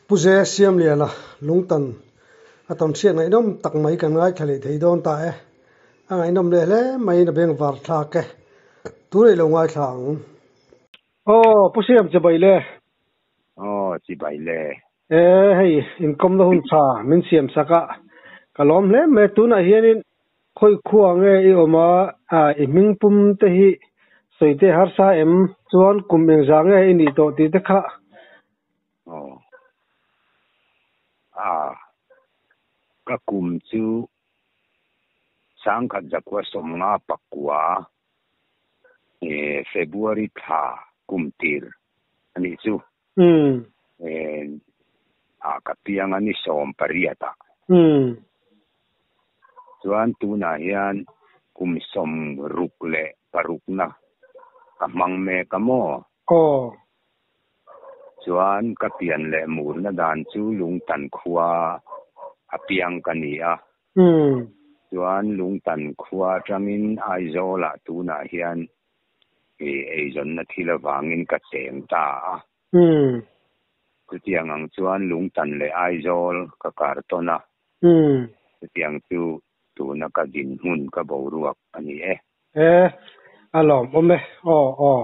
Pu Ze Siamliana lungtan a tam hriat ngaihnawm tak mai kan ngaithla leh thei dawn ta e. A ngaihnawm leh hle maiin a bengvar thlak e. Tunah i lo ngaithla ang. Aw, Pu Siam chibai le. Aw, chibai le. E, hei inkawmna hun tha min siam sak a, ka lawm hle mai. Tunah hianin khawi khua nge i awm a, i hming pum te hi sawi te harsa em? Chuan kum engzah nge i nih tawh tih te kha. Aw. A, ka kum chu sangkhat zakua sawmnga pakua February thla kum tir a nih chu. A ka piang a ni 18 ah. Chuan tunah hian kum 66 na ka hmang mek a maw? Aw. Chuan ka pian leh murna dan chu Lungtan khua a piang ka ni a. Chuan Lungtan khua atangin Aizawlah tunah hian eizawnna thil avangin ka cheng ta a. Chutiang ang chuan Lungtan leh Aizawl ka kar tawn a. Chutiang chu tuna ka dinhmun ka boruak a ni e. E, a lawmawm e. Aw, aw.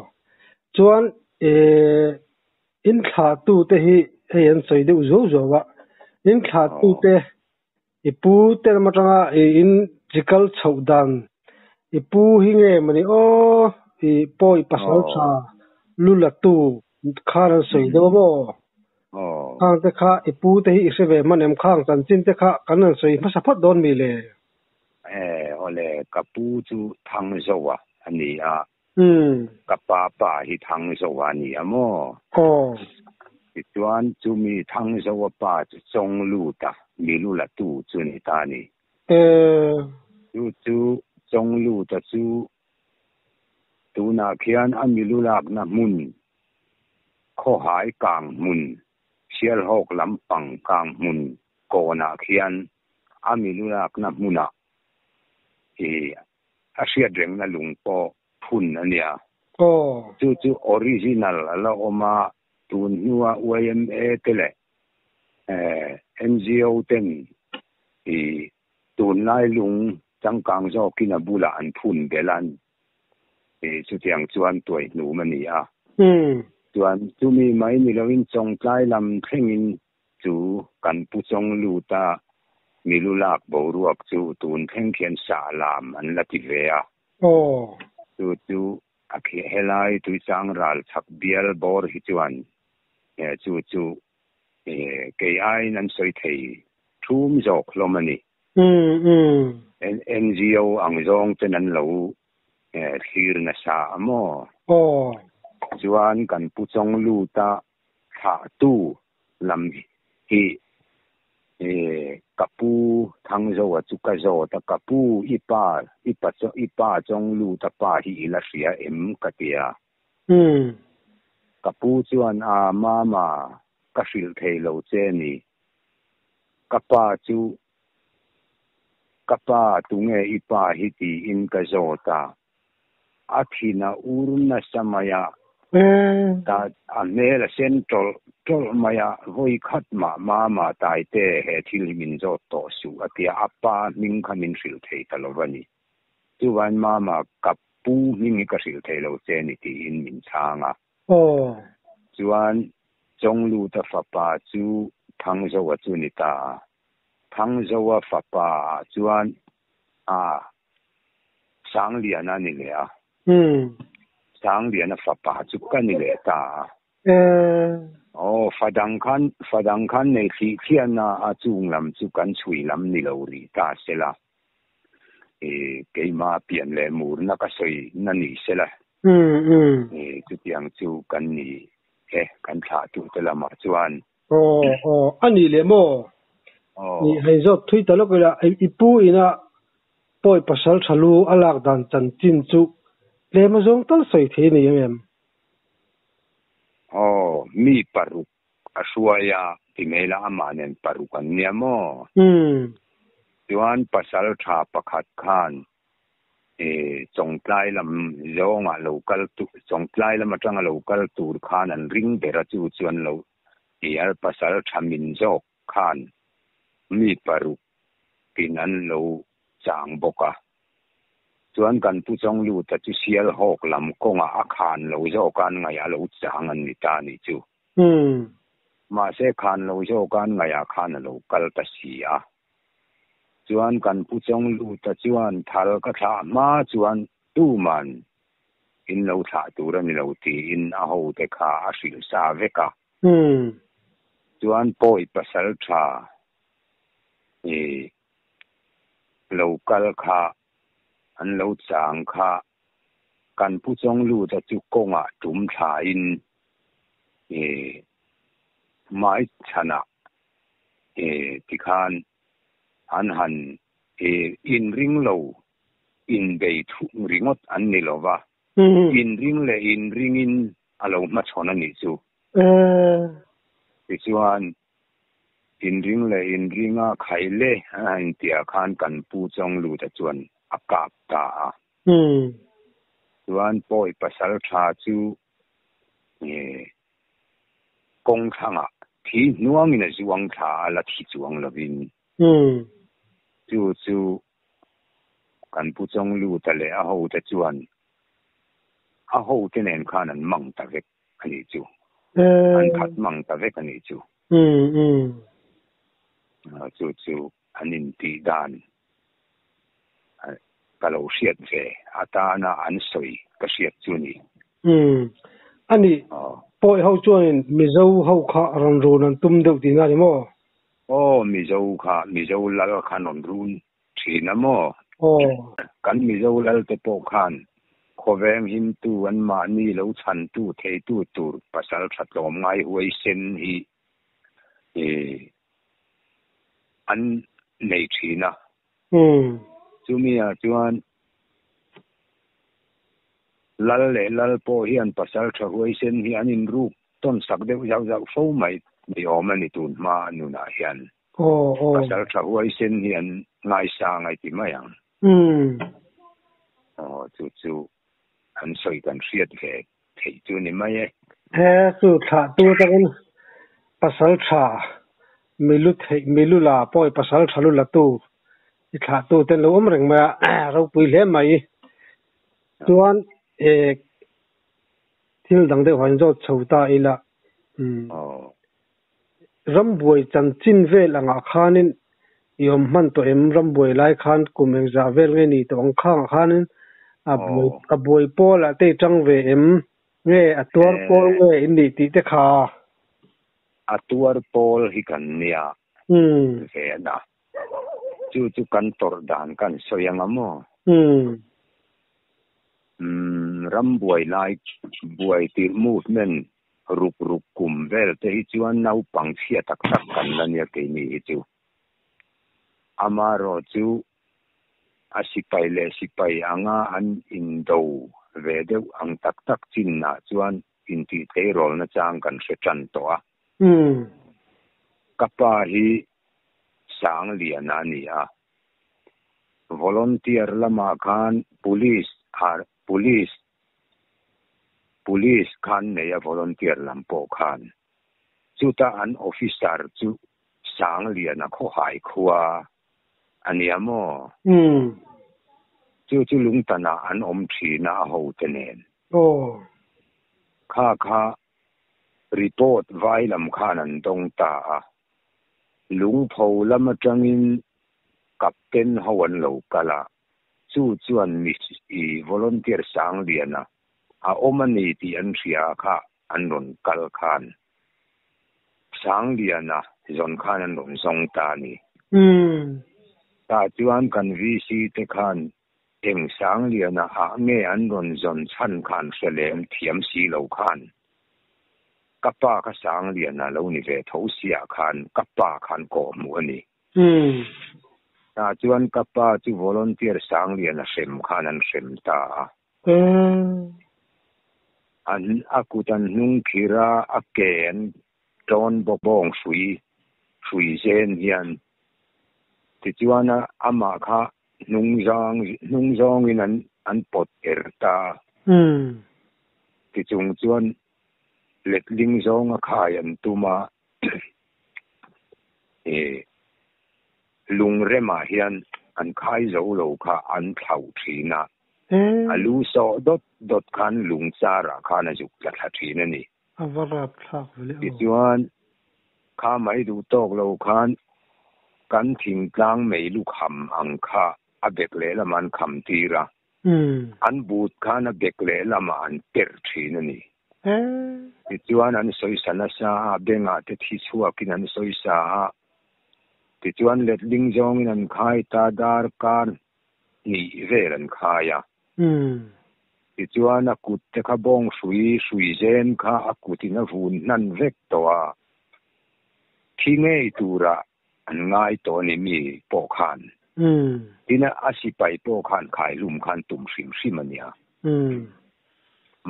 Chuan e, in thlahtute hi hei an sawi deuh zuau zuau a. In thlahtute i pu te lam atanga i in chikal chhoh dan i pu hi nge mawni aw i pawi pasal tha lu la tu khan an sawi deuh a maw? Khang te kha i pu te hi i hre ve hman em? Khang chanchin te kha kan rawn sawi hmasa phawt dawn mi le? E, awle, ka pu chu Thangzoa a ni a. Ka pa pa hi Thangzoa a ni a maw? Aw. Tichuan chumi Thangzoa pa chu Chawngluta milulatu chu ni ta a ni. E. Chu chu Chawngluta chu tunah khian a milulakna hmun Khawhai kang hmun, Sialhawk lampang kang hmun kawnah khian a milulakna hmunah i a hriatrengna lung pawh phun a nia. Chu chu original a la awm a, tun hnua yma te leh NGO ten i tunlai lung changkang zawkin a bulah an phun belh a, chutiang chuan tuai hnum a ni a. Chuan chumi mai ni loin Chawngtlai lam thlengin chu kan pu chawng lut a, milu lak boruak chu tun thleng khian sah lam an la ti ve a. Chu chu a khi helai Tuichang ral chhak bial bawr hi chuan chu chu kei aiin an sawi thei thum zawk hlawm a ni. NGO ang zawng ten an lo thlir nasa a maw? Chuan kan pu chawng lut a thlahtu lam hi ka pu Thangzoa chu ka zawt a, ka pu i pa i pa i pa chawng lut a pa hi i la hria em ka ti a. Ka pu chuan a mama ka hrilh thei lo che ni. Ka pa chu ka pa tunge i pa hi tiin ka zawt a, a thin a ur nasa mai a, ta a hmel a sen tawlh tawlh mai a, vawi khat mah mama taite he thil hi min zawt tawh suh a tia, a pa hming kha min hrilh thei ta lo va ni. Chuvain mama ka pu hming hi ka hrilh thei lo che ni tiin min chhang a. Chuan Chawngluta fapa chu Thangzoa chu ni ta a. Thangzoa fapa ah chuan a Sangliana a ni leh a. Sangliana fapa chu ka ni leh ta a. Aw, fadang khan, fadang khan nei thlih thliahna a chung lam chu kan chhui lam ni lo rih ta se la. Keima pian leh murna ka sawi na ni se la. Chutiang chu kan ni e, kan thlahtute lamah chuan. Aw, aw, a nih leh maw? Ni, hei zawt thui ta lawk ila, i pu ina pawi pasal tha lu a lak dan chanchin chu tlem a zawng tal sawi thei a ni ang em? Aw, mi paruk a hruai a, ti mai la amah nen paruk an nia maw? Chuan pasal tha pakhat khan Chawngtlai lam zawngah lo kal tu, Chawngtlai lam atanga lo kal tur khan an ring ber a, chu chuan lo. Hnial pasal tha min zawk khan mi paruk in an lo chang bawk a. Chuan kan Pu Chawngluta chu Sialhawk lam kawngah a khan lo zawk an ngaih a lo chang an ni ta a nih chu. Mahse khan lo zawk an ngaihah khan a lo kal ta si a. Chuan kan Pu Chawngluta chuan thal ka thlah hma chuan tuman in lo thlah tur a ni lo tiin a hote kha a hrilh sa vek a. Chuan pawi pasal tha i lo kal kha an lo chang kha kan Pu Chawngluta chu kawngah tum thlain i hmai chhanah i tikhan an han i inring lo inbei thung ringawt an ni lo va, inring leh inringin a lo hmachhawn a nih chu. Tichuan, inring leh inringa khai le a intiah khan kan Pu Chawngluta chuan a kap ta a. Chuan pawi pasal tha chu kawng thlangah thi hnuangin a zuang thla a la thi chuang lovin. Chu chu kan Pu Chawngluta leh a hote chuan a hote nen khan an mang ta vek a nih chu. An khat mang ta vek a nih chu. Chu chu an intih dan ka lo hriat ve atana an sawi ka hriat chu ni. A nih, pawi ho chuanin Mizo ho kha rawn run an tum deuh tihna a ni maw? Aw, Mizo kha, Mizo lal kha an rawn run thin a maw? Aw. Kan Mizo lal te pawh khan khawveng himtu an mahni lo chhantu theitu tur pasal tha tlawm ngai huaisen hi an nei thin a. Chumi ah chuan lal leh lal pawh hian pasal tha huaisen hi an inruk tawn sak deuh zauh zauh fo mai ni awm a ni tun hma nunah hian. Pasal tha huaisen hi an ngaisang ai ti mai ang. Aw chu chu an sawi kan hriat ve theih chu ni mai e. He chu thlah tu atangin pasal tha milu theih milu la pawi pasal tha lu la tu i thlah tu te an lo awm reng mai a ropui hle mai. Chuan thil dang deuh han zawt chho ta ila rambuai chanchin vel angah khanin i awm hman tawh em? Rambuai lai khan kum engzah vel nge ni tawh ang khangah khanin a buai pawlah te i tang ve em? Nge a tuar pawl nge in nih tih te kha? A tuar pawl hi kan nia ve a, chu chu kan tawrh dan kan sawi anga maw? Rambuai lai buai tirh movement ruk ruk kum vel te hi chuan naupang chhia tak tak kan la nia keini hi chu. Amaherawh chu a sipai leh sipai anga an indo ve deuh ang tak tak chinah chuan intih tleirawlna chang kan hre tan tawh a. Ka pa hi Sangliana a ni a. Volunteer lamah khan police police Police khan nei a volunteer lam pawh khan chuta an officer chu Sangliana khawhai khua a nia maw? Chu chu Lungtanah an awm thin a a hote nen. Kha kha report vai lam khan an dawng ta a, Lungpho lam atangin captain ho an lo kal a, Chu chuan mi i volunteer Sangliana a awm a ni tih an hria kha an rawn kal khan Sangliana zawn khan an rawn zawng ta a ni. Tah chuan kan VC te khan eng Sangliana ah nge an rawn zawn chhan khan hre lem thiam si lo khan ka pa kha Sangliana lo ni ve tho siah khan ka pa khan kawhhmuh a ni. Tah chuan ka pa chu volunteer Sanglian a hrem khan an hrem ta a. An a kut an hnung khir a, a ke an tawn bawk bawng hrui hrui zen hian. Tichuan a amah kha hnung zang hnung zawngin an an pawt er ta a. Tichung chuan letling zawnga khai an tum a. eh lungremah hian an khai zo lo kha an thlauh thin a. A lu sawh dawt dawt khan lung charah khan a zuk tla thla thin a ni. A va rap thlak ve le aw. Tichuan, kha mai duh tawk lo khan kan thingtlang mei lu kham ang kha a bek lehlamah an kham tir a. An but khan a bek lehlamah an perh thin a ni. Tichuan an sawisa nasa a, bengah te thi chhuakin an sawisa a. Tichuan letling zawngin an khai ta, darkar hnih vel an khai a. Tichuan a kut te kha bawng hrui hrui zen kha a kutin a vun hnan vek tawh a, thi ngei turah an ngai tawh a ni mi pawh khan. Tin a sipai pawh khan khaihlum khan tum hrim hrim a nia.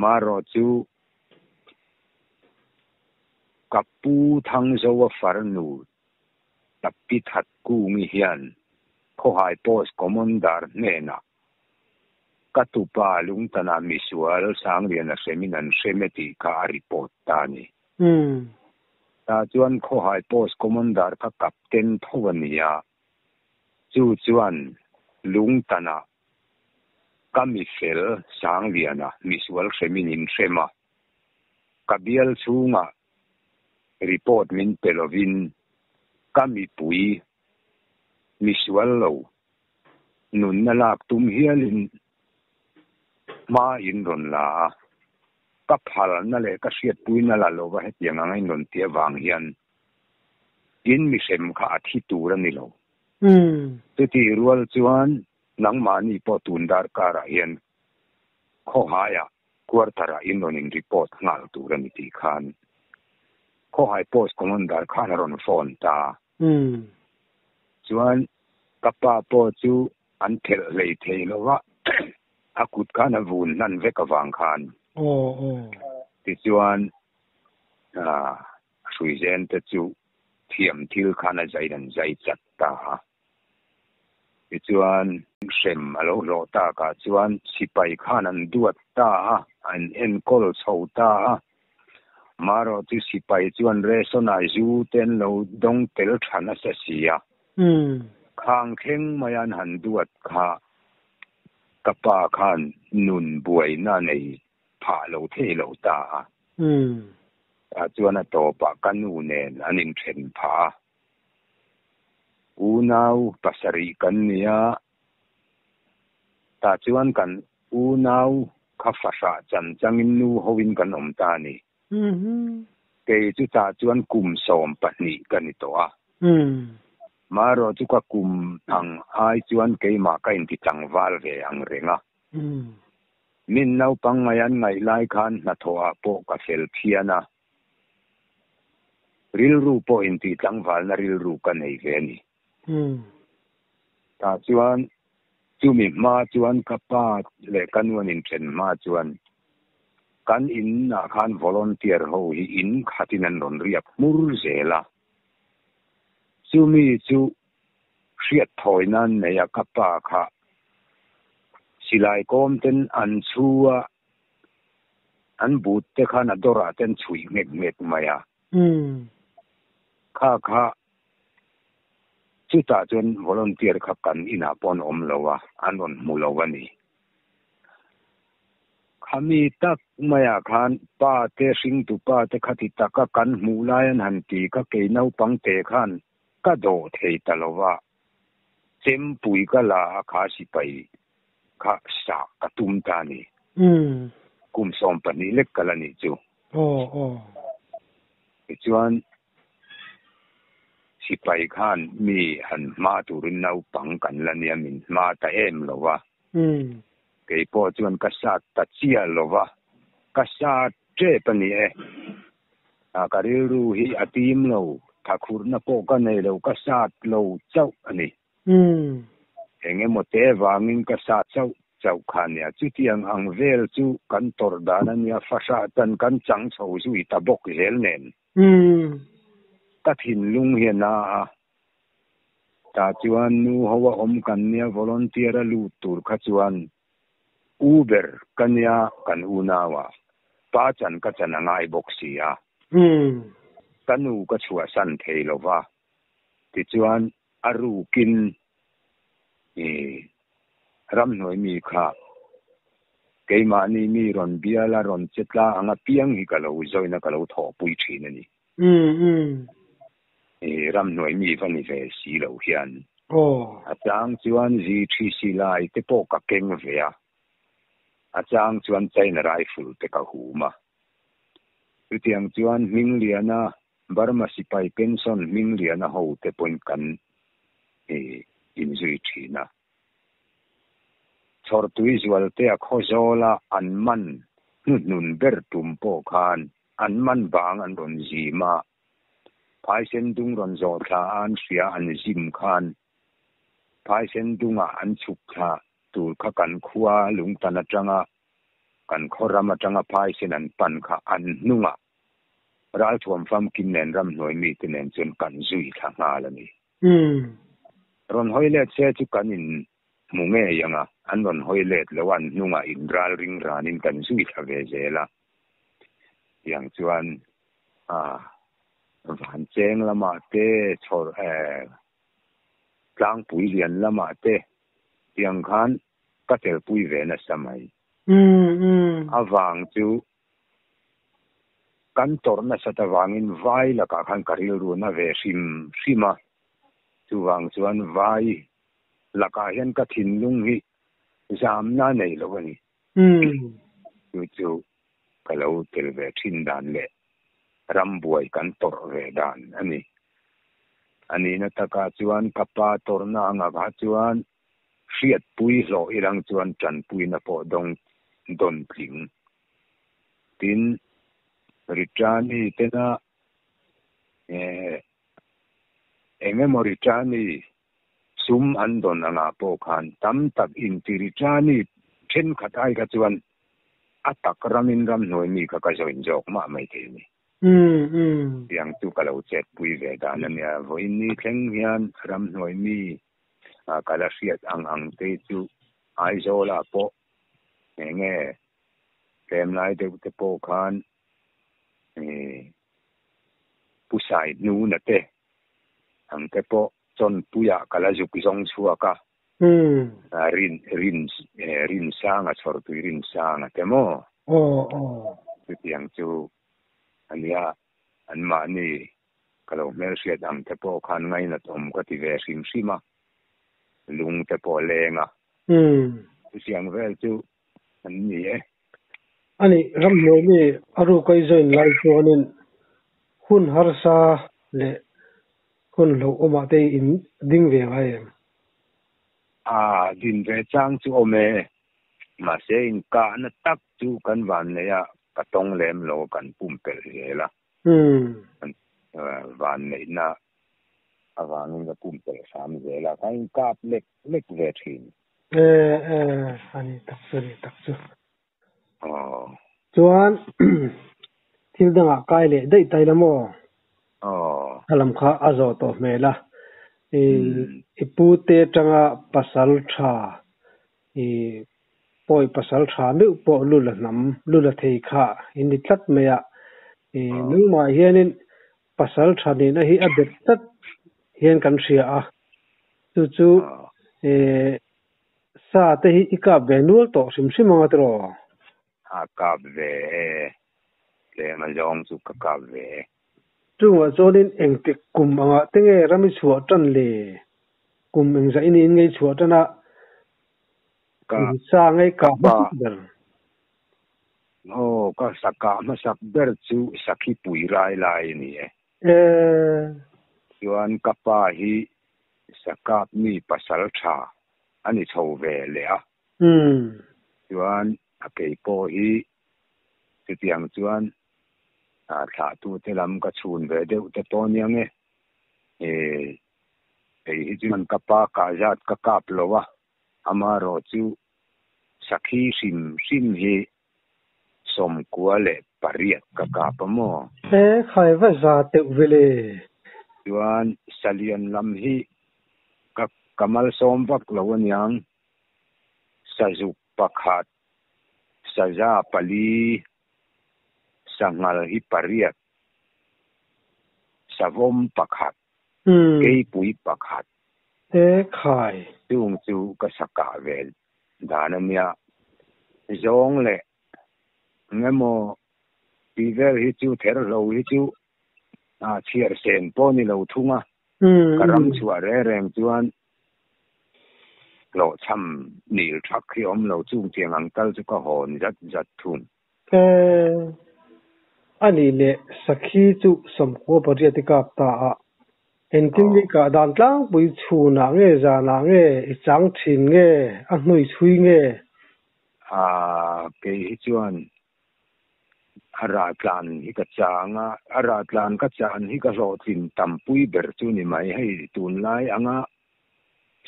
Marawh chu ka pu Thangzoa farnu Tapi Thatkungi hian Khawhai Post Commander hnenah ka tupa Lungtana misual Sangliana hremin an hrem e tih kha a report ta a ni. Tah chuan Khawhai Post Commander kha Captain tho a ni a, chu chuan Lungtana ka mifel Sangliana misual hremin in hrem a, ka bial chhungah report min pe lovin ka mipui misual lo nunna lak tum hialin hma in rawn la a, ka phalna leh ka hriatpuina la lova hetiang anga in rawn tih avang hian in mihrem kha a thi tur a ni lo. Chutih rual chuan nangmahni pawh tun darkarah hian khawhaiah quarter-ah in rawn in report nghal tur a ni tih khan Khawhai Post Commander khan a rawn phone ta. Chuan ka pa pawh chu an phelh hlei thei lo va, a kut khan a vun hnan vek avang khan. Tichuan hruizen te chu thiam thil khan a zai an zai chat ta a. Tichuan hrem a lo hlawh takah chuan sipai khan an duat ta a, an enkawl chho ta a. Marawh chu sipai chuan ration-ah zu te an lo dawng tel tha nasa si a. Khang thleng mai an han duat kha ka pa khan nun buaina nei phah lo thei lo ta a. Tah chuan a tawpah ka nu nen an inthen phah a. Unau pasarih kan ni a, tah chuan kan unau kha fahrah chan changin nu hoin kan awm ta a ni. Kei chu tah chuan kum 12 ka ni tawh a. Marawh chu ka kum ang ai chuan keimah ka inti tlangval ve ang reng a. Min naupang ngai an ngaih lai khan hnathawhah pawh ka fel phian a. Rilru pawh intih tlangvalna rilru ka nei ve a ni. Tah chuan chumi hma chuan ka pa leh ka nu an inthen hma chuan kan inah khan volunteer ho hi in khatin an rawn riak hmur zel a. Chumi chu hriat thawi nan nei a ka pa kha silai kawm ten an chhu a. An but te khan a dawrah te an chhuih nghek nghek mai a. Kha kha chutah chuan volunteer kha kan inah pawh an awm lo a, an rawn hmu lo a ni. Khami tak maiah khan pa te hringtu pa te khati taka kan hmuh lai an han ti kha kei naupang te khan ka dawh thei ta lo va, chempui ka la a kha sipai kha sa ka tum ta a ni. Kum 12 lek kal a nih chu. Tichuan sipai khan mi han hma turin naupang kan la nia min hma ta em lo va. Kei pawh chuan ka sat ta chiah lo va, ka sat tep a ni e. Ka rilru hi a tim lo, thakhurhna pawh ka nei lo, ka sat lo chauh a ni. Eng emaw te vangin ka sa chauh chauh kha nia. Chutiang ang vel chu kan tawrh dan a nia, fahrah tan kan chang chho zui ta bawk zel nen. Ka thinlung hi a na a. Tah chuan nu ho a awm kan nia, volunteer a lut tur kha chuan u ber ka nia kan unau a, pa chan ka chan a ngai bawk si a. Ka nu ka chhuahsan thei lo va, tichuan a rukin i ramhnuai mi kha keimahni mi rawn biala rawn che tla ang apiang hi ka lo join a, ka lo thawhpui thin a ni. I ramhnuai mi va ni ve si lo hian a chang chuan zi thi si lai te pawh ka keng ve a, a chang chuan China rifle te ka hum a. Chutiang chuan Hmingliana Burma sipai pension Hmingliana ho te pawhin kan inzui thin a. Chhawrtui Zualtea Khawzawla an man hnuhnun ber tum pawh khan an man vang an rawn zim a, Phaisen dung rawn zawh thla a an hria an zim khan Phaisen dungah an chhuk thla tur kha kan khua lungtan atanga kan khaw ram atanga phaisen an pan kha an hnungah ralthuam famkim nen ramhnuai mite nen chuan kan zui thla nghal a ni. Rawn hawi let se chu kan in hmu ngei ang a, an rawn hawi let lo a, an hnungah in ral ring ranin kan zui thla ve zel a. Tiang chuan van cheng lamah te chhawr tlangpui lian lamah te tiang khan ka telpui ve nasa mai. A vang chu kan tawrh nasat avangin vai lakah khan ka rilru na ve hrim hrim a, chuvang chuan vai lakah hian ka thinlung hi zamna a nei lo a ni. Chu chu ka lo tel ve thin dan leh rambuai kan tawrh ve dan a ni. A nihna takah chuan ka pa tawrhna angah chuan hriatpui hlawh ilang chuan tanpuina pawh dawng dawn tling. Tin, Ritani tena eh eng emaw Ritani sum an dawn angah pawh khan tam tak inti Ritani thenkhat ai kha chuan a tak ramin ramhnuai mi kha ka join zawk mah mai thei a ni. Tiang chu ka lo chetpui ve dan a nia. Vawiin ni thleng hian ramhnuai mi ka la hriat ang ang te chu Aizawlah pawh eng nge tlem lai deuh te pawh khan Pu Saihnuna te ang te pawh Chawnpuiah ka la zuk zawng chhuak a, rin rin Rinsanga chhawrtui Rinsanga te maw? Chutiang chu a nia anmahni Ka lo hmelhriat ang te pawh khan ngainat awm ka ti ve hrim hrim a, lung te pawh a leng a. Chutiang vel chu an ni e. Ani, ramhnuai mi a ruk a i join lai chuanin hun harsa leh hun hlauhawmah te in ding ve ngai em? A, din ve chang chu awm e. Mahse inkahna tak chu kan vanneih a, ka tawng lem lo kan pumpelh zel a. Vanneihna avangin ka pumpelh hram zel a, ka inkap lek lek ve thin. E e, a ni tak chu, a ni tak chu. Chuan thil dangah kai leh daih ta ila maw? A lam kha a zawh tawh hmel a, i pute atanga pasal tha I pawi pasal tha meuh pawh lu la hnam, lu la thei kha in ni tlat mai a. I nangmah hianin pasal tha nihna hi a bet tlat hian kan hria a. Chu chu i sa te hi i kap ve nual tawh hrim hrim ang a tiraw? A kap ve e, tlem a zawng chu ka kap ve e. Chungah chuanin engtik kum angah te nge ram i chhuah tan le? Kum engzah i niin nge i chhuah tan a? Sa ngei kah hmasak ber. Aw, ka sa kah hmasak ber chu sakhi pui rai lai a ni e. Chuan ka pa hi sakap mi pasal tha a ni chho ve leh a. Chuan a kei pawh hi chutiang chuan thlahtute lam ka chhun ve deuh te pawh nia nge. Hei hi chuan ka pa kah zat ka kap lo a, amaherawh chu sakhi hrim hrim hi 98 ka kap a maw? E khai va za teuh ve le. Chuan salian lam hi ka ka malsawm vak lo aniang, sazuk pakhat, saza pali, sanghal hi pariat. Savawm pakhat, keipui pakhat. E khai. Chung chu ka sa kah ve dan a nia. Zawng leh engemaw tih vel hi chu therhlo hi chu a chhiar sen pawh ni lo thung a. Ka ram chhuah reng reng chuan hlawhchham nil thak hi awm lo chung tiang ang tal chu ka hawn zat zat thung. E, a nih leh Sakhi chu 98 i kap ta a, engtin nge kah dan tlangpui chhunah nge zanah nge i chang thin nge a hnui chhui nge? A, kei hi chuan a rah tlan hi ka chang a, a rah tlan ka chan hi ka hlawhtlin tampui ber chu ni mai, hei tunlai anga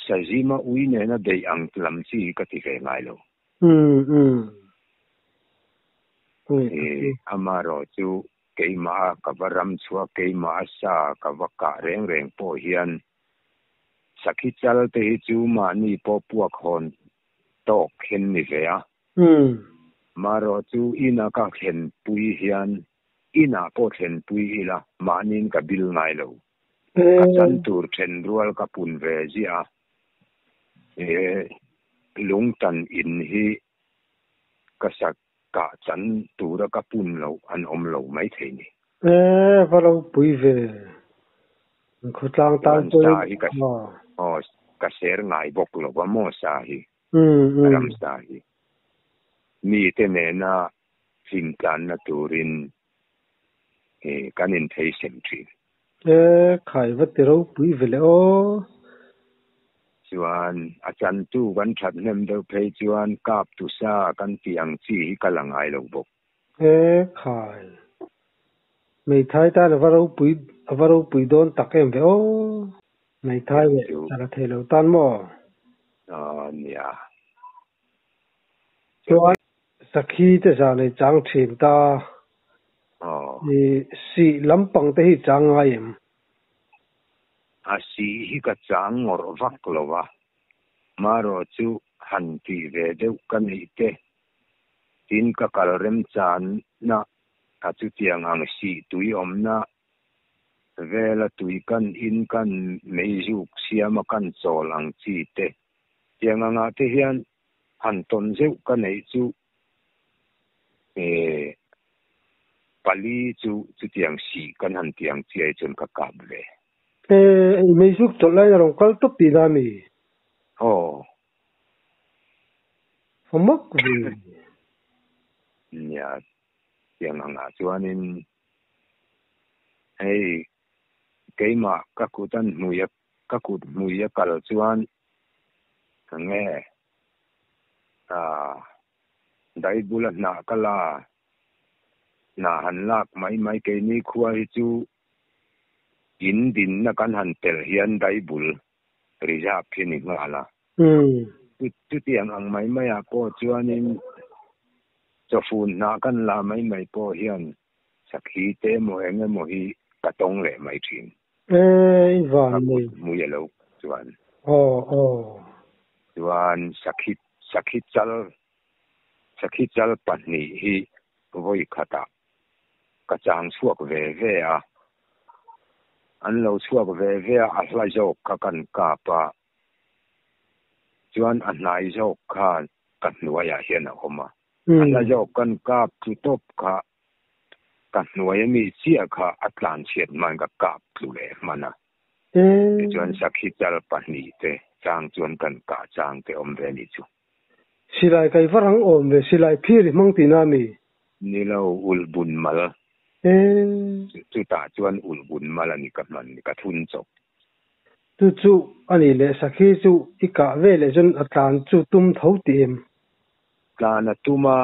Sazima ui nena beih ang lam chi hi ka ti ve ngai lo. Amaherawh chu keimah a ka va ram chhuah, keimah a sa ka va kah reng reng pawh hian sakhi chal te hi chu mahni pawh puak hawn tawk hian ni ve a. Amaherawh chu ina ka thlenpui hian inah pawh thlenpui ila mahniin ka bil ngai lo. Ka chan tur then rual ka pun ve ziah a. He lungtan in hi ka sa kah chan tura ka pun loh an awm lo mai thei ni. E, va lo pui ve. Khawtlang tan pawhin. Sa hi ka aw ka ser ngai bawk lo va maw sa hi. Ram sa hi. Mite nena hlim tlanna turin kan inthei sem thin. E, khai va ti ropui ve le aw. Chuan a chantu kan that hnem deuh phei chuan kap tu sa kan tih ang chi hi ka la ngai lo bawk. E, khai. Hmeithai tan a va ropui a va ropui dawn tak em ve aw. Hmeithai leh chala thei lo tan maw? Aw nia. Chuan Sakhi te zan ei chang thin ta. I sih lampang te hi chang ngai em? A sih hi ka chang ngawrh vak lo va, marawh chu han tih ve deuh ka neih te. Tin ka kal remchanna a chutiang ang sih tui awmna vela tui kan in kan meizuk siama kan chawl ang chi te. Tiang angah te hian Han tawn zeuh ka neih chu eh pali chu chutiang sih kan han ti ang chiai chuan ka kap ve. Eh, i meizuk chawlh laiin a rawn kal tawp tihna a mi? Aw. Fa mak ve. Nia, tiang angah chuanin hei keimah ka kut an hmui a ka kut hmui a kal chuan Ka nge? Ah, dai bula hnah ka la, hnah han lak mai mai keini khua hi chu in dinna kan han telh hian dai bul reserve hi ni nghal a. Chutiang ang mai maiah pawh chuanin chawfun hnah kan la mai mai pawh hian sakhi te emaw eng emaw hi ka tawng leh mai thin. E, i van nei. Ka kut mui a lo chuan. Aw, aw. Chuan sakhi, sakhi chal, sakhi chal pahnih hi vawi khatah ka chang chhuak ve ve a. An lo chhuak ve ve a, a hla zawk kha kan kap a. Chuan a hnai zawk khan ka hnuaiah hian a awm a. A hla zawk kan kap tlu tawp kha ka hnuai ami chiah kha a tlan chhiat hman ka kap tlu leh hman a. Tichuan sakhi chal pahnih te chang chuan kan kah chang te awm ve ni chu. Silai kai var ang awm ve, silai phir i hmang tihna ami? Ni lo, ulh bun mal. Chutah chuan ulh bun mal a ni ka hman ni, ka thun chawp. Chu chu a nih leh sakhi chu i kah ve leh chuan a tlan chu tum tho tih em? Tlan a tum a,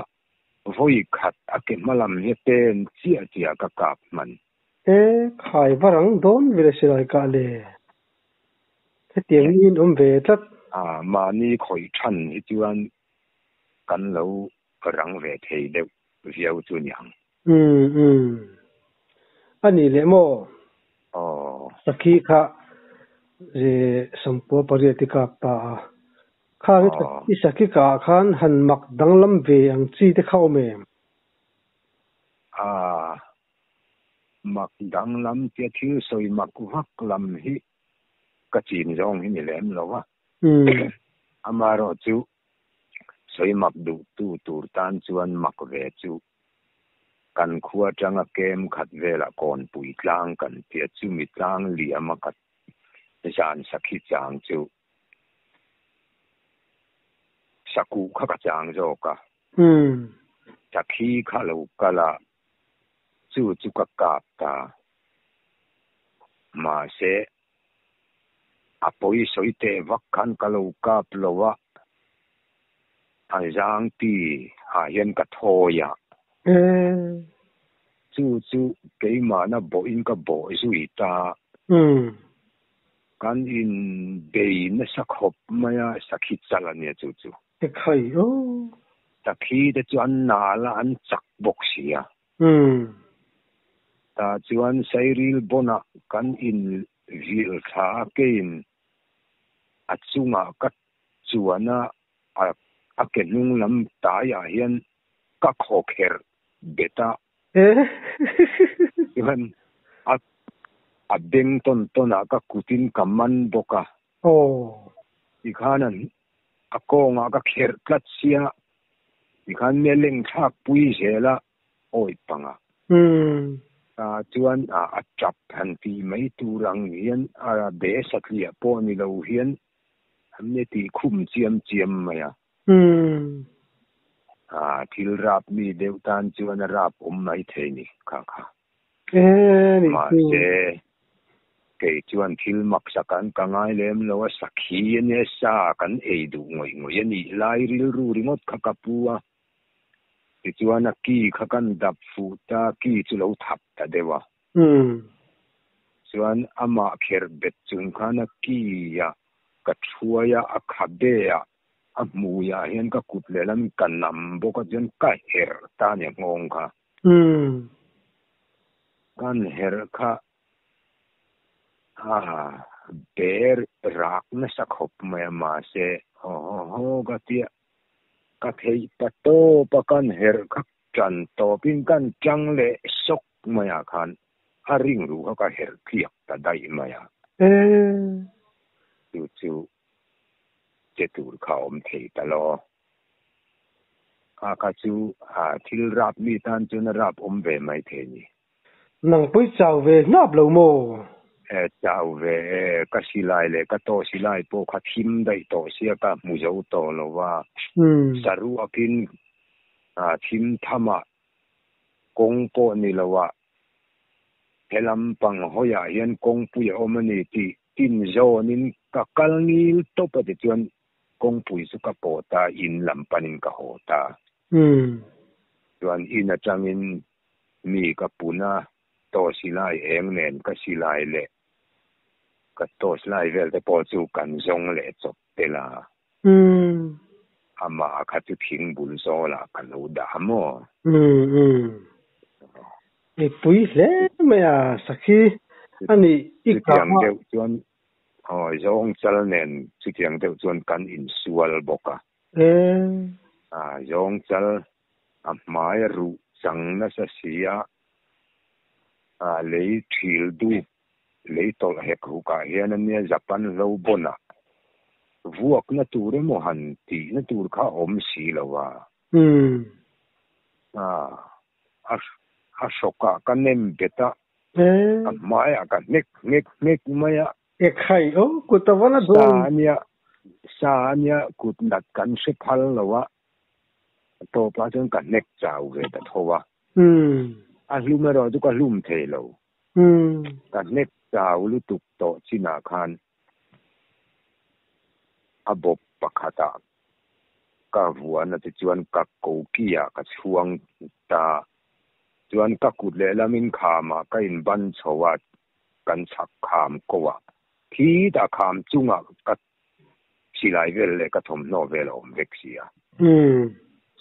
Vawi khat a ke hma lam hi pen chiah chiah ka kap hman. E, khai va rang dawn ve le silai kah le. Hetiang niin awm ve tlat. A, mahni khawih than hi chuan kan lo rang ve thei deuh viau chu niang. Umm umm. A nih leh maw? Aw. Sakhi kha ze 98 i kap ta a. Khang i sakhi kah khan han mak danglam ve ang chi te kha awm em? A, Mak danglam tia thil sawi mak vak lam hi ka chin zawng hi ni lem lo a. Amaherawhchu sawi mak duhtu tur tan chuan mak ve chu kan khua atanga kem khat velah kawnpui tlang kan tia chumi tlang liama ka zan sakhi chang chu sakuh kha ka chang zawk a. Sakhi kha lo kal a, chu chu ka kap ta. Mahse, a pawi sawi teh vak khan ka lo kap lo a, a zang ti ah hian ka thawi a. Chu chu keimahna bawhin ka bawh zui ta. Kan inbei nasa khawp mai a, sakhi chal a nia chu chu. Ekhai aw. Sakhi te chu an nal a, an chak bawk si a. Tah chuan Sairil bawnah kan in vil thla a, keiin a chungah ka chuan a, a ke hnung lam taiah hian ka khawkherh bet a. Chuan a a beng tawn tawnah ka kutin ka man bawk a. Tikhan a kawngah ka kherh tlat sia, tikhan mi a leng thlak pui zel a, awi panga. Chuan a tap han tih mai tur ang hian a be satliah pawh ni lo hian an ni tih khum chiam chiam mai a. Thil rap mi deuh tan chuan a rap awm mai thei ni kha kha. Mahse, kei chuan thil maksa kan ka ngai lem lo a, sakhi a nia sa kan ei duh ngawih ngawih a nih lai rilru ringawt kha ka pu a. Tichuan a ki kha kan dap fuh ta, ki chu lo thap ta deuh a. Chuan amah kher bet chung khan a ki ah ka thuai a, a khabe ah, a hmui ah hian ka kut lehlam ka nam bawk a, chuan ka herh ta a nia nghawng kha. Kan herh kha a ber rak nasa khawp mai a, mahse haw haw haw ka tia ka theih pa tawp a kan herh kha tan tawpin kan tang leh sawk mai ah khan a ring ruh kha ka herh tliak ta daih mai a. Chu chu che tur kha a awm thei ta lo. Kha kha chu thil rap mi tan chuan a rap awm ve mai thei ni. Nang pawh i chau ve hnap lo maw? E, chau ve e, ka silai leh ka tawh silai pawh kha thim daih tawh sia ka hmu zo tawh lo va. Saruakin thim thamah kawng pawh ni loah he lampang hawiah hian kawngpui a awm a ni tih tin zawnin ka kal ngil tawp a tichuan kawngpui chu ka pawh ta, in lam panin ka haw ta. Chuan in atangin mi ka pun a, tawh silai eng nen ka silai leh ka torch lai vel te pawh chu kan zawng leh chawp tel a. Amah kha chu thing bul zawlah ka lo dah a maw? I pui hle mai a, sakhi a nih i kah a. Chutiang deuh chuan aw zawng chal nen chutiang deuh chuan kan insual bawk a. Zawng chal a hmai a ruh chang nasa si a, a lei thil dup lei tawlh hek hukah hian a nia Japan hlo bawnah vuakna tur emaw han tihna tur kha a awm si lo a. A a hrawkah ka nem bet a, a hmaiah ka hnek hnek hnek mai a. Ekhai aw, kut a va la dawn. Sa a nia, sa a nia kut nat kan hre phal lo a. A tawpah chuan ka hnek chau ve ta tho a. A hlum erawh chu ka hlum thei lo. Ka hnek chau lutuk tawh chinah khan a bawp pakhatah ka vuan a tichuan ka kokiah ka chhuang ta. Chuan ka kut lehlamin khamah ka inban chho a, kan chhak kham ko a. Khitah kham chungah ka Silai vel leh ka thawmhnaw vel a awm vek si a.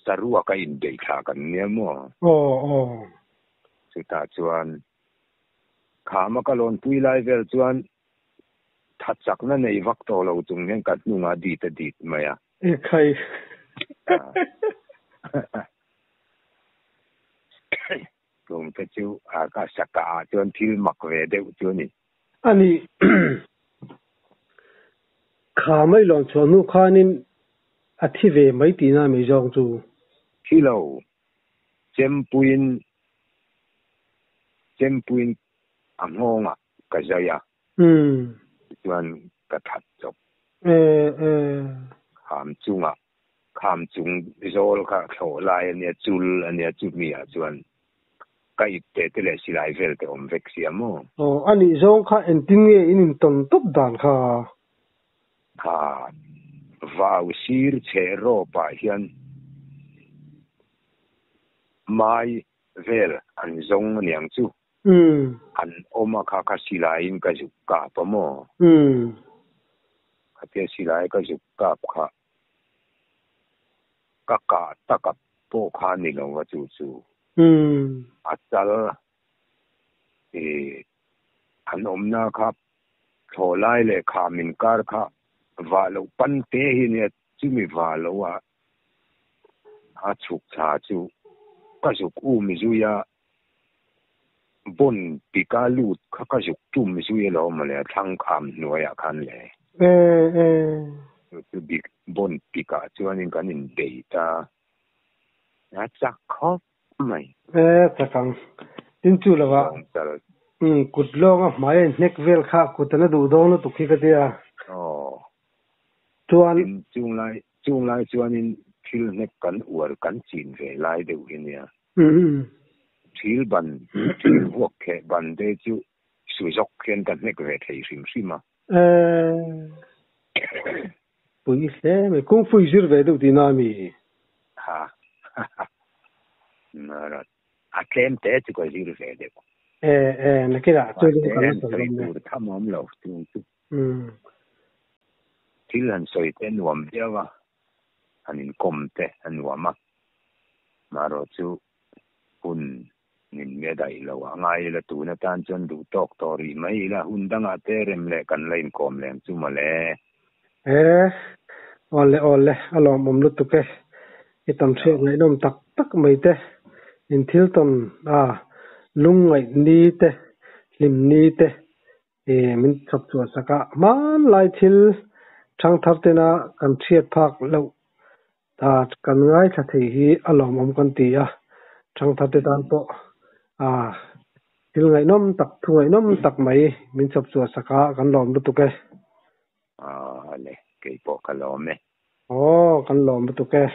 Sarua ka inbeih thla kan nia maw? Chutah chuan khama ka lawnpui lai vel chuan tha chakna nei vak tawh lo chung hian ka hnungah dit a dit mai a. Ekhai. Chung te chu a ka saka ah chuan thil mak ve deuh chu a ni. A ni. Kha mai lawng chhuah hnu khanin a thi ve mai tihna mai zawng chu. Thi lo. Chempuiin Chempuiin a nghawngah ka zai a. Tichuan ka that chawp. Kham chungah kham chung zawl kha thlawh lai a nia, chul a nia, chumi ah chuan ka ip te te leh silai vel te awm vek sia maw? Aw, a nih zawng kha engtin nge in intawn tawp dan kha? Kha vau sir chhe rawp ah hian mai vel an zawng a niang chu. An awm a kha kha silai in ka zuk kap a maw? Khatia silai ka zuk kap kha ka kah tak a pawh kha a ni lo va chu chu. A chal ih an awmna kha thlawh lai leh kham inkar kha vah loh pan te hi nia chumi vah loh a a chhuk thla chu ka zuk um zui a bon pika lut kha ka zuk tum zui alawm mawle a thlang kham hnuaiah khan le. Chu chu bik bon pikah chuanin kan inbei ta a chak khawp mai. E chak ang. Tin chu lovah kut lawnga hmai a inhnek vel kha kut an a duh dawn lutuk hi ka tia. Aw. Chuan. Tin chunglai chunglai chuanin thil hnek kan uar kan chin ve lai deuh hi nia. Thil ban, thil vuak kheh ban te chu su zawk hian ka hnek ve thei hrim hrim a. Pui hle mai, kung fu i zir ve deuh tihna a mi? Ha, a tlem te chu ka zir ve deuh. E, e, nakinah chu chu kan la sawi dawn nia. Sawi tur tham a awm lo chung chu. Thil han sawi te nuam viau a. han inkawm te a nuam a, marawh chu hun min me daih lo a ngai ila tun atan chuan duh tawk tawh rih mai ila hun dangah te rem leh kan la inkawm leng chu mawle. E, awle awle, a lawmawm lutuk e. I tam hriat ngaihnawm tak tak mai te, in thil tawn a lungngaih ni te, hlim ni te E min chhawp chhuah sak a, hmanlai thil thangthar tena kan hriat phak loh ah kan ngaithla thei hi a lawmawm kan ti a, thangthar te tan pawh ah thil ngaihnawm tak thu ngaihnawm tak mai min chhawp chhuah sak a kan lawm lutuk e. Aw le, keipawh ka lawm e. Aw kan lawm lutuk e.